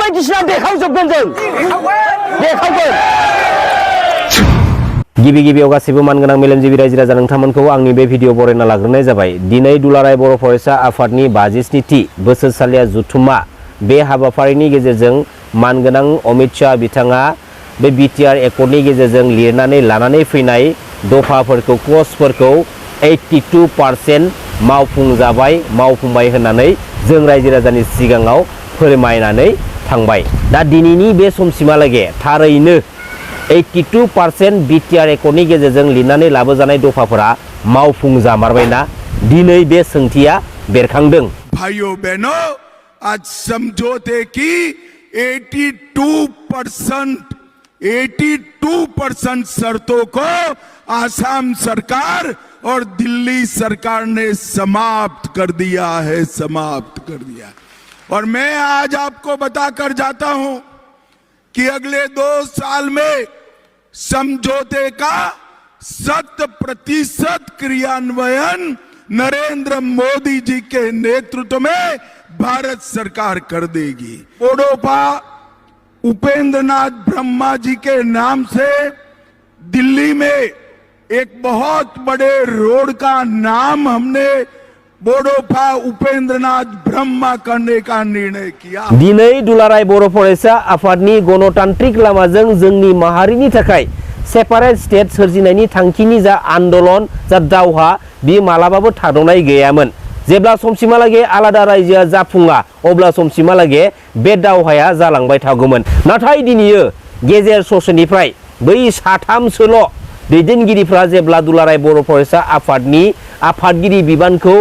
बायदिसिना देखावजोबगोन जों देखावगोन गिबि गिबियाव गासैबो मानगोनां मेलेमजिबि रायजो राजा नोंथांमोनखौ आंनि बे भिडिअ बरायना लाग्रोनाय जाबाय। दिनै दुलाराय बर' फरायसा आफादनि 57थि बोसोरसालिया जथुम्मा बे हाबाफारिनि गेजेरजों मानगोनां अमित शाह बिथाङा बे बिटिआर एकर्डनि गेजेरजों लिरनानै लानानै फैनाय दफाफोरखौ क्लजफोरखौ 82% मावफुंबाय होननानै जों रायजो राजानि सिगाङाव फोरमायनानै थांबाय। दा दिनैनि बे समसिमहालागै थारैनो 82% बिटिआर एकर्डनि गेजेरजों लिरनानै लाबोजानाय दफाफोरा मावफुंजामारबायना दिनै बे सोंथिया बेरखांदों। भाइयों बहनों, आज समझौते की 82% शर्तों को आसाम सरकार और दिल्ली सरकार ने समाप्त कर दिया है, समाप्त कर दिया। और मैं आज आपको बताकर जाता हूं कि अगले 2 साल में समझौते का 100% क्रियान्वयन नरेंद्र मोदी जी के नेतृत्व में भारत सरकार कर देगी। ओडोपा उपेंद्रनाथ ब्रह्मा जी के नाम से दिल्ली में एक बहुत बड़े रोड का नाम हमने बोडोफा उपेंद्रनाथ ब्रह्मा करने का निर्णय किया। दिनै दुलाराय बर' फरायसा आफादनि गणतान्त्रिक लामाजों जोंनि माहारिनि थाखाय सेपारेट स्टेट सोरजिनायनि थांखिनि जा आन्दोलन जा दावहा बे मालाबाबो थाद'नाय गैयामोन। जेब्ला समसिमहालागै आलादा रायजोआ जाफुङा अब्ला समसिमहालागै बे दावहाया जालांबाय थागौमोन। नाथाय दिनैयो गेजेर ससेनिफ्राय बै साथामसोल' दैदेनगिरिफ्रा जेब्ला दुलाराय बर' फरायसा आफादनि आफादगिरि बिबानखौ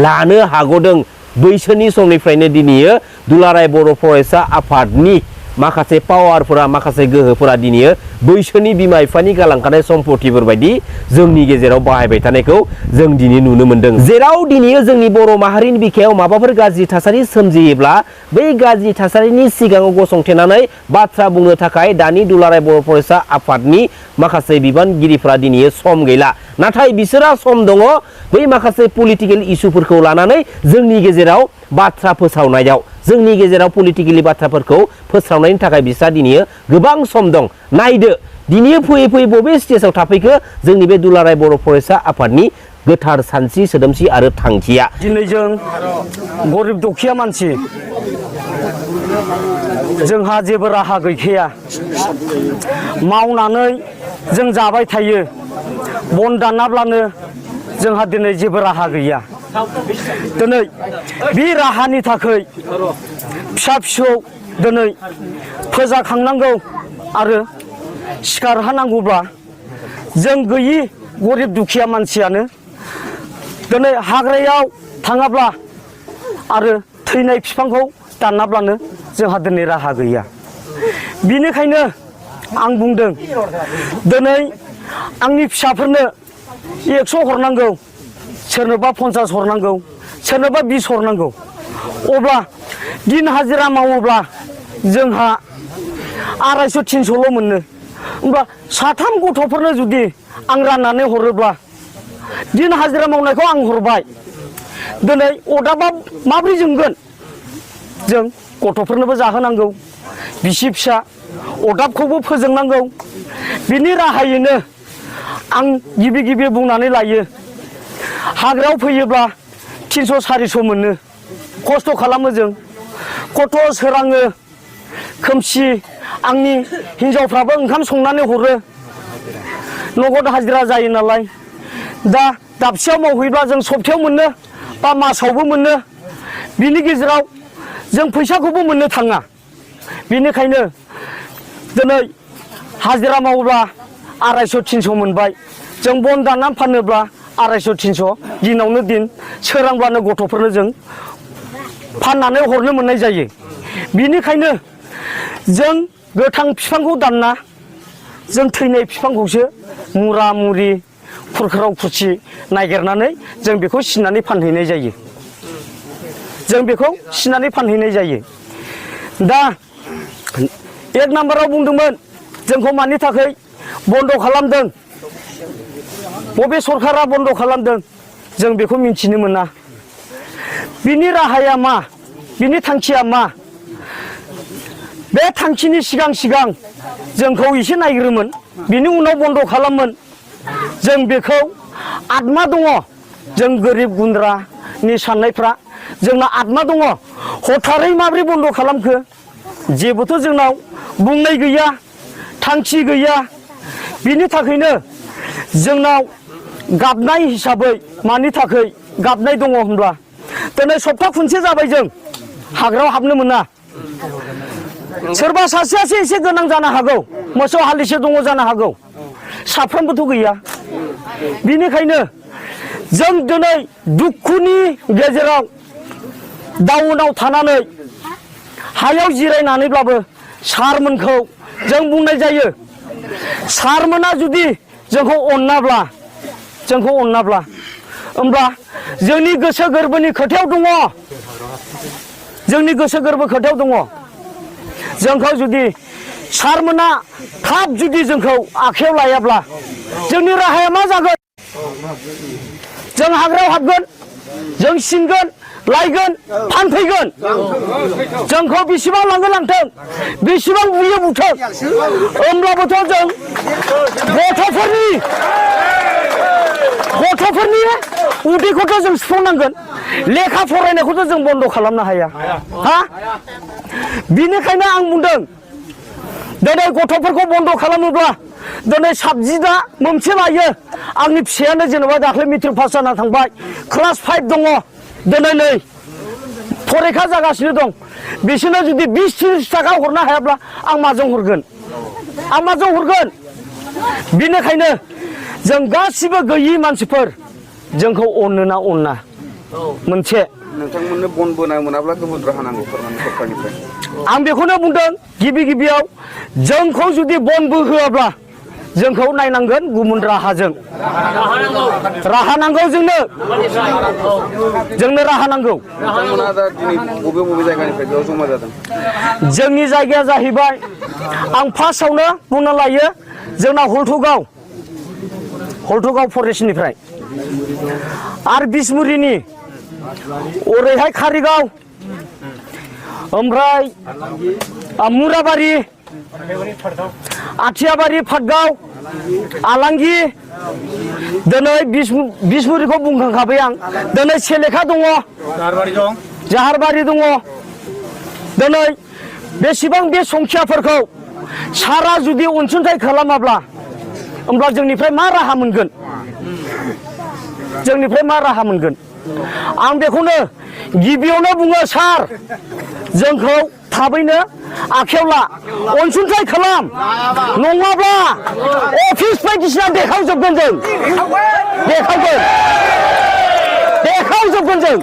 लानो हागदों बैसोरनि समनिफ्रायनो दिनैयो दुलाराय बर' फरायसा आफादनि माखासे पावारफोरा माखासे गोहोफोरा दिनैयो बैसोरनि बिमा बिफानि गालांखानाय सम्पतिफोर बायदि जोंनि गेजेराव बाहायबाय थानायखौ जों दिनै नुनो मोनदों। जेराव दिनैयो जोंनि बर' माहारिनि बिखायाव माबाफोर गाज्रि थासारि सोमजियोब्ला बै गाज्रि थासारिनि सिगाङाव गसंथेनानै बाथ्रा बुंनो थाखाय दानि दुलाराय बर' फरायसा आफादनि माखासे बिबानगिरिफ्रा दिनैयो सम गैला। नाथाय बिसोरा सम दङ बै माखासे पलिटिकेल इस्युफोरखौ लानानै जोंनि गेजेराव बाथ्रा फोसावनायाव जोंनि गेजेराव पलिटिकेलि बाथ्राफोरखौ फोस्रावनायनि थाखाय बिस्रा दिनैयो गोबां सम दं। नायदो दिनै फैयै फैयै बबे स्टेजाव थाफैखो जोंनि बे दुलाराय बर' फरायसा आफादनि गोथार सानस्रि सोदोमस्रि आरो थांखिया। दिनै जों गरिब दुखिया मानसि जोंहा जेबो राहा गैखाया, मावनानै जों जाबाय थायो, बन दानाब्लानो जोंहा दिनै जेबो राहा गैया। दिनै बे राहानि थाखाय फिसा फिसौ दिनै फोजाखांनांगौ आरो सिखारहोनांगौब्ला जों गैयि गरिब दुखिया मानसियानो दिनै हाग्रायाव थाङाब्ला आरो थैनाय बिफांखौ दानाब्लानो जोंहा दिनै राहा गैया। बिनिखायनो आं बुंदों दिनै आंनि फिसाफोरनो 100 हरनांगौ, सोरनोबा 50 हरनांगौ, सोरनोबा 20 हरनांगौ। अब्ला दिन हाजिरा मावोब्ला जोंहा 250-300ल' मोनो। होमबा 3 गथ'फोरनो जुदि आं राननानै हरोब्ला दिन हाजिरा मावनायखौ आं हरबाय, दिनै अदाबा माब्रै जोंगोन? जों गथ'फोरनोबो जाहोनांगौ, बिसि फिसा अदाबखौबो फोजोंनांगौ। बिनि राहायैनो आं गिबि बुंनानै लायो, हाग्रायाव फैयोब्ला 300-400 मोनो, खस्थ' खालामो जों, गथ' सोराङो खोमसि आंनि हिनजावफ्राबो ओंखाम संनानै हरो, नगद हाजिरा जायो नालाय। दा दाबसेयाव मावहैब्ला जों सप्तायाव मोनो बा मासावबो मोनो, बिनि गेजेराव जों फैसाखौबो मोननो थाङा। बिनिखायनो दिनै हाजिरा मावोब्ला 250-300 मोनबाय, जों बन दाननानै फानोब्ला 250-300 दिनावनो दिन सोरांब्लानो गथ'फोरनो जों फाननानै हरनो मोननाय जायो। बिनिखायनो जों गोथां बिफांखौ दानना जों थैनाय बिफांखौसो मुरा मुरि खुरखाराव खुरसि नागिरनानै जों बेखौ सिनानै फानहैनाय जायो। जों बेखौ सिनानै फानहैनाय जायो। दा 1 नाम्बाराव बुंदोंमोन जोंखौ मानि थाखाय बन्द' खालामदों, बबे सरकारा बन्द' खालामदों जों बेखौ मिन्थिनो मोना। बिनि राहाया मा, बिनि थांखिया मा? बे थांखिनि सिगां सिगां जोंखौ एसे नायग्रोमोन बिनि उनाव बन्द खालामोन जों बेखौ आत्मा दङ जों गोरिब गुन्द्रानि साननायफ्रा जोंना आत्मा दङ हथारै माब्रै बन्द खालामखो जेबोथ' जोंनाव बुंनाय गैया थांखि गैया बिनि थाखायनो जोंनाव गाबनाय हिसाबै मानि थाखाय गाबनाय दङ होनब्ला दिनै सप्ता खनसे जाबाय जों हाग्रायाव हाबनो मोना सोरबा सासेयासो एसे गोनां जानो हागौ मोसौ हालिसे दङ जानो हागौ साफ्रोमबोथ' गैया बिनिखायनो जों दिनै दुखुनि गेजेराव डाउनाव थानानै हायाव जिरायनानैब्लाबो सारमोनखौ जों बुंनाय जायो सारमोना जुदि जोंखौ अनाब्ला होमब्ला जोंनि गोसो गोरबोनि खोथायाव दङ जोंनि गोसो गोरबो खोथायाव दङ जोंखौ जुदि सारमोना थाब जुदि जोंखौ आखायाव लायाब्ला जोंनि राहाया मा जागोन जों हाग्रायाव हाबगोन जों सिनगोन लायगोन फानफैगोन जोंखौ बेसेबां लांगोन लांथों बेसेबां बुयो बुथों होमब्लाबोथ' जों गथ'फोरनि उदैखौथ' जों सुफुंनांगोन लेखा फरायनायखौथ' जों बन्द खालामनो हाया हा बिनिखायनो आं बुंदों दिनै गथ'फोरखौ बन्द खालामोब्ला दिनै साबजेक्टआ मोनसे लायो आंनि फिसायानो जेनेबा दाख्लै मेट्रिक पास जाना थांबाय क्लास 5 दङ दिनै नै फरिखा जागासिनो दं बिसोरनो जुदि 20-30 थाखा हरनो हायाब्ला आं माजों हरगोन बिनिखायनो जों गासिबो गैयि मानसिफोर जोंखौ अनो ना अना मोनसे नोंथांमोननो बन बोना मोनाब्ला गुबुन राहा नांगौ सरकारनिफ्राय आं बेखौनो बुंदों गिबियाव जोंखौ जुदि बन बोहोआब्ला जोंखौ नायनांगोन गुबुन राहाजों राहा नांगौ जोंनो राहा नांगौ नोंथांमोना दा दिनै बबे जायगानिफ्राय बेयाव जमा जादों जोंनि जायगाया जाहैबाय आं फार्स्टआवनो बुंना लायो जोंना हलथुगाव फरेस्टनिफ्राय आरो बिसमुरिनि ओरैहाय कारिगाव ओमफ्राय मुराबारि आथियाबारि फाटगाव आलांगि दिनै बिसमुरिखौ बुंखांखाबाय आं दिनै सेलेखा दङ जाहारबारि दङ दिनै बेसेबां बे संखियाफोरखौ सारा जुदि अनसुंथाइ खालामाब्ला होमब्ला जोंनिफ्राय मा राहा मोनगोन आं बेखौनो गिबियावनो बुङो सार जोंखौ थाबैनो आखायाव ला अनसुंथाइ खालाम नङाब्ला अफिस बायदिसिना देखावजोबगोन जों